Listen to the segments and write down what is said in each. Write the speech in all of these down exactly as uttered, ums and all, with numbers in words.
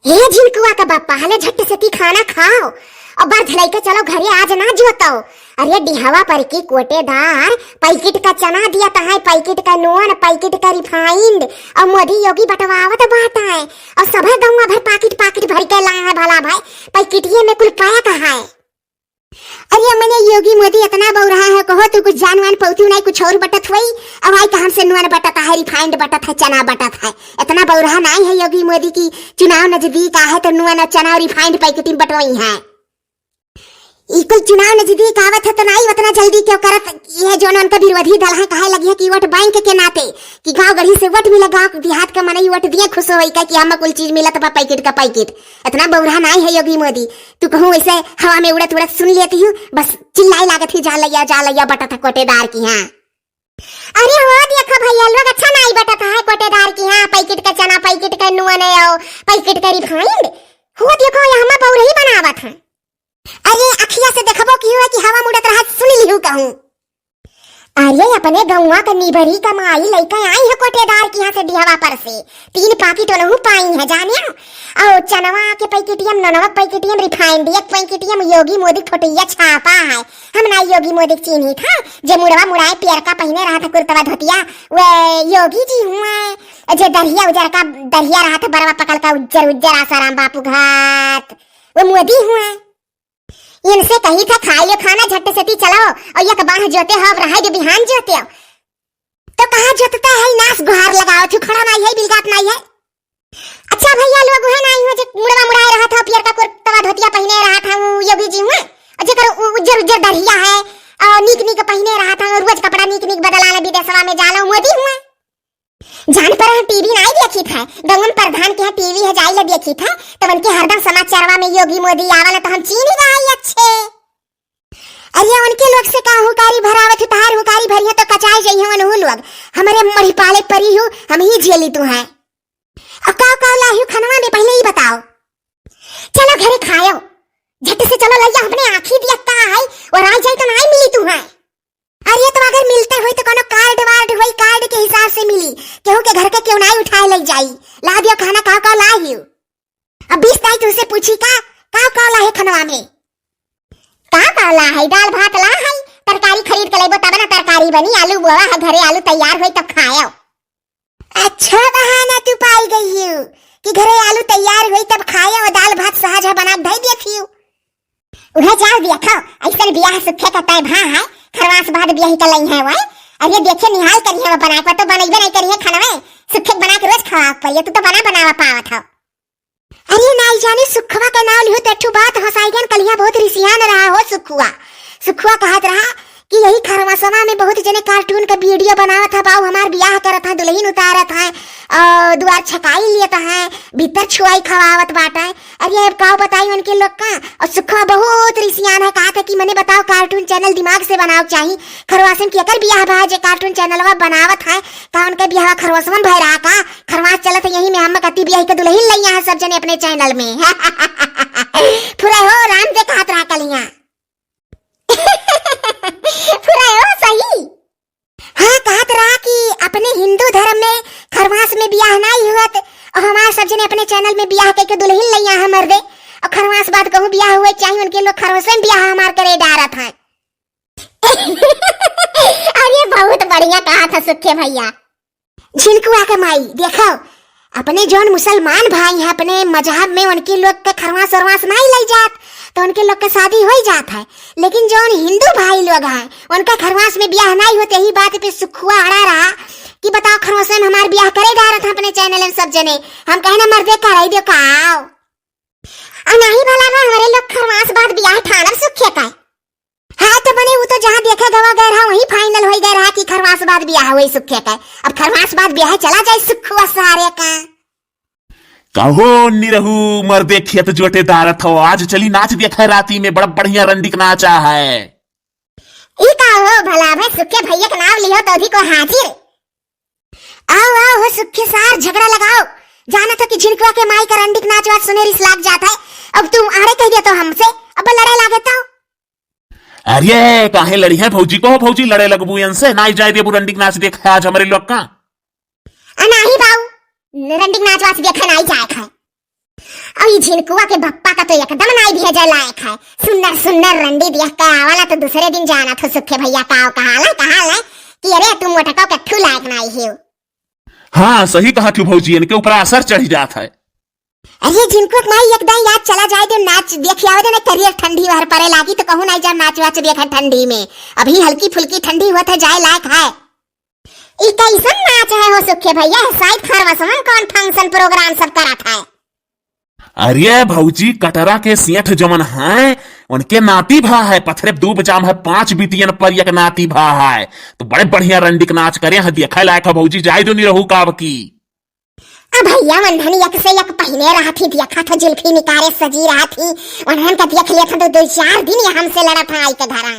हे झिनकुआ का बापा, हले झट से ती खाना खाओ और बरधलई के चलो घरे, आज ना जोतो। अरे डिहवा पर की कोटेदार पैकेट का चना दियत है, पैकेट का नून, पैकेट का refined, और मोदी योगी बंटवावत बाटे। और सभे गौवा भर पाकिट पाकिट भरि के लाए हैं भला भाई, पैकेटिये में कुल पैक है। अरे मने योगी मोदी इतना बौरहा है, कहो तू कुछ जान वान पौती नहीं, कुछ और बटत होई। अब आई कहाँ से नून बटत है, refined बटत है, चना बटत है। इतना बौरहा नहीं है योगी मोदी कि चुनाव नजदीक आहे तो नून और चना और refined पैकेट में बटोई है। ई कुल चुनाव नजदीक आवत है तो नहीं उतना जल्दी क्यों करत? ये जौन उनका विरोधी दल है कहे लगी है कि वोट बैंक के नाते कि गाँव गढ़ी से वोट मिला, गाँव देहात का मनई वोट दिए खुश होई का कि हम कुल चीज मिलत बा पैकेट का पैकेट। इतना बौरहा नहीं है योगी मोदी। तू कहूँ वैसे हवा में उड़त उड़त सुन लेती हूँ, बस चिल्लाई लागत ही, "जा लैया, जा लैया, बटत है कोटेदार की यहाँ।" अरे हो देखो भैया लोग, अच्छा नहीं बटत है कोटेदार की यहाँ, पैकेट का चना, पैकेट का नून है, और पैकेट का refined। हो देखो, यहाँ बौरही बनावत है। अरे अखिया से देखबो की हुआ कि हवा में उड़त रहा, सुन लिहू कहूँ। अरे अपने गौवा का निबरी का माई लइका आई है कोटेदार के यहाँ से डिहवा पर से, तीन पाकिट ओनहु पाई है जाने। और चनवा के पैकेटियम, ननवा पैकेटियम, refined एक पैकेटियम, योगी मोदी फोटैया छापा है। हम ना योगी मोदी के चीन्ही था, जे मुड़वा मुड़ाए पियरका पहिने रहा था कुर्तवा धोतिया, वे योगी जी हुए। जे दरिया उजर का दरिया रहा था बरवा पकल का उज्जर उज्जर आसाराम बापू घाट, वो मोदी हुए। इनसे कही था, "खाइयो खाना, झट से ती चलो, और एक बाह जोते हो, अब रहे जो बिहान जोते हो।" तो कहाँ जोतता है, नास गुहार लगाओ थी, खड़ा नहीं है, बिलगात नहीं है। अच्छा भैया लोग, वह नहीं हो जे मुड़वा मुड़ाए रहा था, पियर का कुर्तवा धोतिया पहिने रहा था, वो योगी जी हुए, और जेकर उ-, उज्जर उज्जर दरिया है, और नीक नीक पहिने रहा था, रोज कपड़ा नीक नीक बदलाना, विदेशवा में जाना, मोदी हुए। जान पर हम टीवी नाई देखी था, गंगम प्रधान के यहाँ टीवी है, जाई ले देखी था, तो उनके हरदम समाचारवा में योगी मोदी आवा ना, तो हम चीनी गई अच्छे। अरे उनके लोग से का हुकारी भरावत है, तहार हुकारी भरी है तो कचाई जाई है उनहु लोग। हमारे मरी पाले परी हो, हम ही झेली तू है। और काव काव लाही हो खनवा में, पहले ही बताओ। चलो घरे खायो, झट से चलो लैया, अपने आँखी दिया का है, और आ जाए तो नाई मिली तू है। अरे तो अगर मिलते हुई तो कोनो कार्ड वार्ड हुई, कार्ड के हिसाब से मिली, केहू के घर के केहू नाई उठाए ले जाई। ला दियो खाना, काव काव लाही हो। अब बीस तारीख तुमसे पूछी का, काव काव लाहे खनवा में? का काव लाहे? दाल भात लाहे, तरकारी खरीद के लेबो तब ना तरकारी बनी, आलू बोआ है घरे, आलू तैयार होई तब खायो। अच्छा बहाना तू पाई गई हो कि घरे आलू तैयार होई तब खायो, दाल भात सहज है बना के धई दिया फिर। उहे जाओ देखो, ऐसन बियाह सुखे का तय भा है, खरवास बाद बियाह ही कलई है वै। अरे देखे निहाल करी है बना के, तो बनइबे नहीं करी है खानवे, सुखे के बना के रोज खवावे पड़ी, तू तो बना बनावा पावत हो। अरे नाई जानी सुखवा का नाव लिहो तो एक ठो बात हंसाई गन, कलिया बहुत रिसियान रहा हो सुखुआ। सुखुआ कहत रहा कि यही खरवासवा में बहुत जने कार्टून का वीडियो बनावत है, बाऊ हमार बियाह करत है, दुल्हन उतारत है और दुआर छकाई लेत है, भीतर छुआई खवावत बाटे। अरे अब काव बताई उनके लोग का। और सुखवा बहुत रिसियान है, कहा था कि मने बताओ कार्टून चैनल दिमाग से बनाओ चाही, खरवासन की अकर बियाह भा जे कार्टून चैनलवा बनावत है, का उनके बियाह खरवासवन भय रहा का? खरवास चलत है यही में हम कति बियाह के दुल्हन लइया है सब जने अपने चैनल में। फुरा हो राम दे कहत रहा कलिया। फुरा हो सही। हाँ, कहत रहा कि अपने हिंदू धर्म में खरवास में बियाह नाई हुअत, और हमार सब जने अपने चैनल में बियाह कइके दुल्हन लइया है मर्दे, और खरवास बाद कहूँ बियाह हुए चाही, उनके लोग खरवास में बियाह हमार करे डारत हैं। अरे बहुत बढ़िया कहा था सुखे भैया। झिनकुआ के माई, देखो, अपने जौन मुसलमान भाई हैं, अपने मजहब में उनके लोग के खरवास उरवास नाई लई जात, तो उनके लोग के शादी होई जात है। लेकिन जौन हिंदू भाई लोग हैं, उनका खरवास में बियाह नाई होते, ही बात पे सुखुआ अड़ा रहा कि बताओ खरवास में हमार बियाह करे डारत हैं अपने चैनल में सब जने। हम कहे ना मर्दे कराई दो का आओ। आ नाई भला बा, हमरे लोग खरवास बाद बियाह ठानब सुखे का। हाँ, तो बने वो तो जहाँ देखे गवा गए रहा, वहीं final होई गए रहा कि खरवास बाद बियाह होई सुखे के। अब खरवास बाद बियाह चला जाए सुखुआ सारे का। कहो निरहू मर्दे खेत जोते दारत हो, आज चली नाच देखे राती में, बड़ा बढ़िया रंडिक नाचा है। ई का हो भला भाई, सुखे भैया के नाम लिहो तो अधिक को हाजिर। आओ, आओ हो सुखे सार, झगड़ा लगाओ। जानत हो कि झिनकुआ के माई का रंडिक नाच वाच सुने रिस लाग जात है। अब तू आड़े कह दे तो हमसे, अब लड़े लागे तो। अरे, काहे लड़ी है भौजी को? भौजी लड़े लगबू इनसे, नाई जाए देबू रंडिक नाच देखे आज हमरे लोग का। आ नाही बाऊ, रंडिक नाच वाच देखे नाई जाए खाए। ई झिनकुआ के बप्पा का तो एकदम नाई भेजे लायक है। सुन्नर सुन्नर रंडी देख के आवाला तो दूसरे दिन जानत हो सुखे भइया काव कहाला, कहाला कि अरे तू मोटको के ठू लायक नाई हो। हाँ, सही कहत हो भौजी, इनके ऊपर असर चढ़ जात है। अरे झिनकुआ के माई, एक दाई याद चला जाए दे, नाच देख आवे दे ना, करियर ठंडी बाहर पड़े लागी तो कहूँ नाई जा नाच वाच देखे ठंडी में। अभी हल्की फुल्की ठंडी होत है, जाए लायक है। ई कैसन नाच है हो सुखे भइया? शायद खरवसवन कौन function program सब करत है। अरे भौजी, कटरा के सेठ जमन हैं, उनके नाती भा है, पथरे दूब जाम है, पाँच बिटियन पर एक नाती भा है। तो बड़े बढ़िया रंडिक नाच करे हैं, देखे लायक है भौजी, जाए दो निरहू काव की। अब भइया वंधन एक से एक पहिने रहत ही, देखत हो जुल्फी निकारे सजी रहत ही, उन्हन का देख लेत हो तो दो चार दिन ये हमसे लड़त है आई के घरा।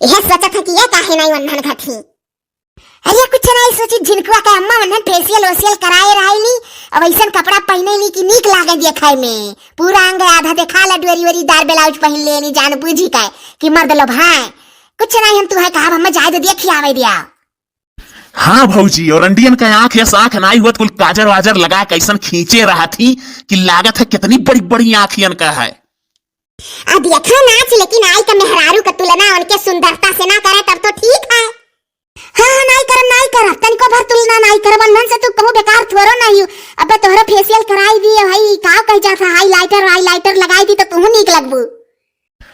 यह सोचत है कि ये काहे नाई वंधन घटी। अरे कुछ नाई सोची, झिनकुआ के अम्मा वंधन facial वेशियल कराए रहली, अब ऐसन कपड़ा पहिने ली कि नीक लागे देखे में, पूरा अंग आधा देखा ला, डोरी वोरी दार ब्लाउज पहिन लेली जान बूझी के कि मर्द लोग हैं। कुछ नाई, हम तुहे कहा हम जाए दे देखी आवे दिया। हाँ भौजी, और रंडियन का आँख या साँख नाई हुआ तो कुल काजर वाजर लगा कैसन खींचे रहत ही कि लागत है कितनी बड़ी बड़ी आँखियन का है। अब देखा नाच, लेकिन आई का मेहरारू का तुलना उनके सुंदरता से ना करे तब तो ठीक है। हाँ, हाँ, नाई करब, नाई करब, तनिको भर तुलना नाई करब, वंधन से तू कहूँ बेकार थोड़ो नाई हो। अबे तोहरो facial कराई दिए भाई, का कह जात है, highlighter वाईलाइटर लगाई दी तो तू नीक लगबू।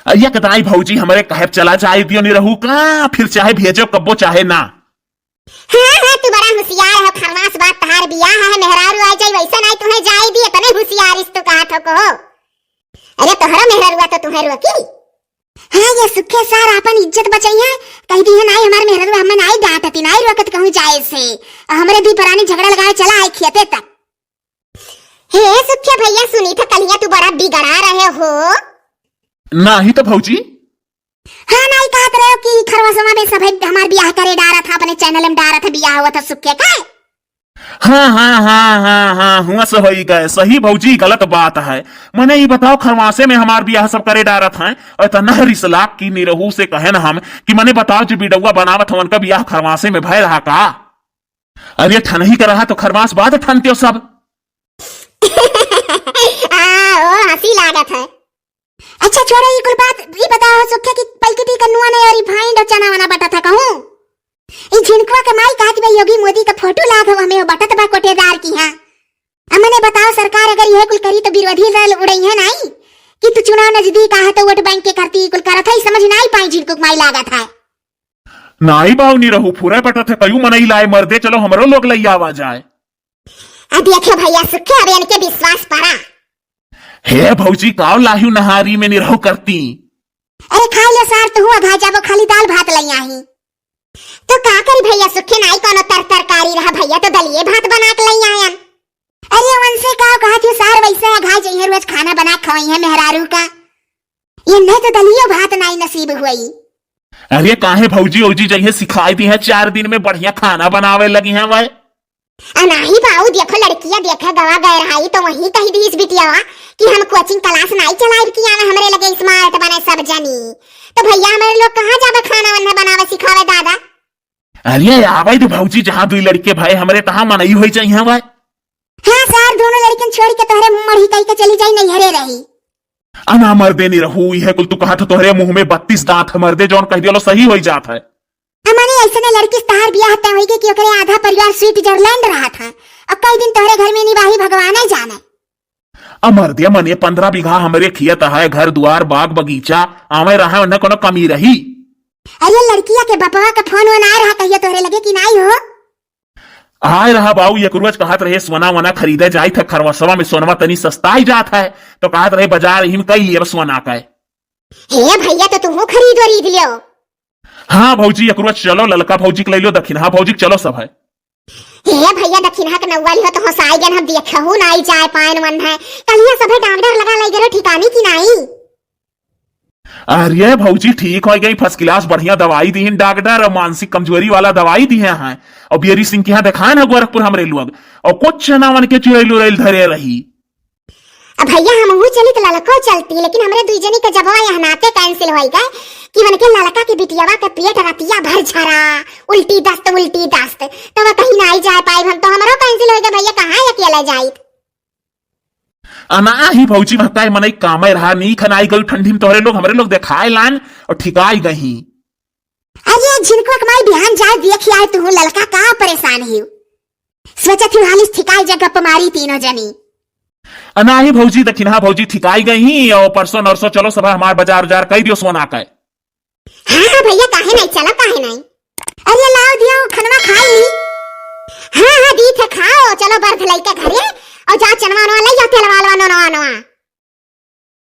अ, एक दाई भौजी हमरे कहे चला जाए दियो निरहू का, फिर चाहे भेजो कब्बो चाहे ना। हाँ, हाँ, तू बड़ा होशियार है, खरमास बात तहार बियाह है, मेहरारू आ जाई वैसे नाई तुहे जाए दी, इतने होशियार इस तू कहत हो को। अरे तोहरो मेहरारुआ तो तुहे रोकी। हाँ, ये सुखे सार आपन इज्जत बचाई है, कह दी है नाई हमार मेहरारू हमें नाई डांटती, नाई रोकत कहूँ जाए से, और हमरे भी परानी झगड़ा लगाए चला आए खेते तक। हे सुखे भइया, सुनी था कलिया तू बड़ा बिगड़ा रहे हो। नाही तो भौजी। हाँ, नाई कहत रहे हो कि खरवसवा में सभे हमार बियाह करे डारत है, अपने channel में डारत है, बियाह हुआ था सुखे का। हाँ, हाँ, हाँ, हाँ, हाँ, हुआ से होई गए। सही भौजी, गलत बात है। मने ई बताओ, खरवासे में हमार बियाह सब करे डारत हैं, और इतना रिस लाग की निरहू से कहेन हम कि मने बताओ, जो बिडौआ बनावत हवन का बियाह खरवासे में भय रहा का? अरे ठनही का रहा तो खरवास बाद ठनते हो सब। आ, ओ, हंसी लागत है। अच्छा छोड़ो, ई कुल बात, ई बताओ सुखे कि पैकेटी का नुआ नहीं और refined और चना वना बटा था कहूँ? ई झिनकुआ के माई कहत बा योगी मोदी का फोटो लाग हो हमें बटत बा कोटेदार की। हाँ, अब मने बताओ सरकार अगर यह कुल करी तो विरोधी दल उड़ई है नाई कि तू चुनाव नजदीक आ है तो वोट बैंक के करती कुल करत है, समझ नाई पाई झिनकुआ के माई लागत है। नाई बाऊ निरहू फुरे बटत है, कयू मनई लाए मर्दे, चलो हमरो लोग लई आवा जाए। अब देखे भइया सुखे, अब इनके विश्वास पड़ा। हे भौजी, काव लाहियो नहारी में निरहू करती? अरे खाई ले सार, तू अघा जाबो, खाली दाल भात लई आही। तो का करी भइया सुखे, नाई कोनो तर तरकारी रहा भइया, तो दलिये भात बना के लई आयन। अरे उनसे का कहत हो सार, वैसे अघा जइहे, रोज खाना बना खवई है मेहरारू का। ये नहीं तो दलियो भात नाई नसीब हुई। अरे काहे भौजी, औजी जइहे सिखाई दी है, चार दिन में बढ़िया खाना बनावे लगी है वह। अनाही बाऊ, देखो लड़किया देखे गवा गए रहाई तो वहीं कही दीस बिटियावा कि हम coaching class नाई चलाइब कि आवे हमरे लगे smart बने सब जनी। तो भइया हमरे लोग कहाँ जाबे खाना वन्ने बनावे सिखावे दादा? अरे आवे तो भौजी, जहाँ दुई लड़के भए हमरे तहाँ मनई होई जाई हवे। हाँ सार, दोनों लड़कन छोड़ के तोहरे मुँह मढ़ी कई के चली जाई नैहरे रही। अना मर्दे निरहू, इहे कुल तू कहा था तोहरे मुँह में बत्तीस दांत है मर्दे, जौन कह दियो लो सही होई जात है। अमने ऐसने लड़की से तहार बियाह तय होई गए कि ओकरे आधा परिवार स्विट्जरलैंड रहा था। अब कई दिन तोहरे घर में निवाही भगवान ही जाने। अमर दे मने पन्द्रह बीघा हमरे खेत है, घर दुआर, बाग बगीचा, आवे रहा उन्हें कोनो कमी रही। अरे लड़किया के बपवा का फोन वोन आए रहा कहियो तोहरे लगे कि नाई हो? आए रहा बाऊ, एक रोज कहत रहे सोना वोना खरीदे जाई था खरवसवा में, सोनवा तनी सस्ता ही जात है, तो कहत रहे बाजार ही में कई लेब सोना का। हे भइया, तो तुहू खरीद वरीद लियो। हाँ भौजी, एक रोज चलो, ललका भौजी के ले लियो, दखिनहा भौजी के चलो सब है। हे भइया, दखिनहा के नौवा लिहो तो हंसाई गन, हम देखहू नाई जाए पायन मन है। कलिया सभे डॉक्टर लगा लई गए ठिकानी की नाई। अरे भौजी, ठीक हो गई, first class बढ़िया दवाई दी हैं डॉक्टर, और मानसिक कमजोरी वाला दवाई दी हैं, और बियरी सिंह के यहाँ दिखाए ना गोरखपुर हमरे लोग, और कुछ ना मन के चुड़ैल उड़ैल धरे रही। अब भइया, हमहू चली त ललको चलती, लेकिन हमरे दुई जनी के जबवा यह नाते cancel होई गए कि उनके ललका के बिटियावा के पेट रतिया भर झरा, उल्टी दस्त, उल्टी दस्त, तो वह कहीं नाई जाए पाई, हम तो हमरो cancel होई गए भइया, कहाँ अकेले जाई? अनाही भौजी, महकाई मनई कामे रहा, नीक हन आई गई ठंडी में तोहरे लोग, हमरे लोग देखाए लान और ठिकाई गई। अरे झिनकुआ के माई, बिहान जाए देखि आए तू ललका, का परेशान हिउ? सोचत ही हालिस ठिकाई जा गप मारी तीनों जनी। अनाही भौजी, दखिनहा भौजी ठिकाई गई ही और परसों नरसों चलो सभा हमार बाजार उजार कई दियो सोना के। हाँ हाँ भैया, काहे नहीं, चलो काहे नहीं। अरे लाओ दियो खनवा खाई ली। हाँ हाँ दी थे खाओ, चलो बर्फ लइके घरे और जा चनवा वनवा लइया, तेलवा वालवा नोनवा नोनवा।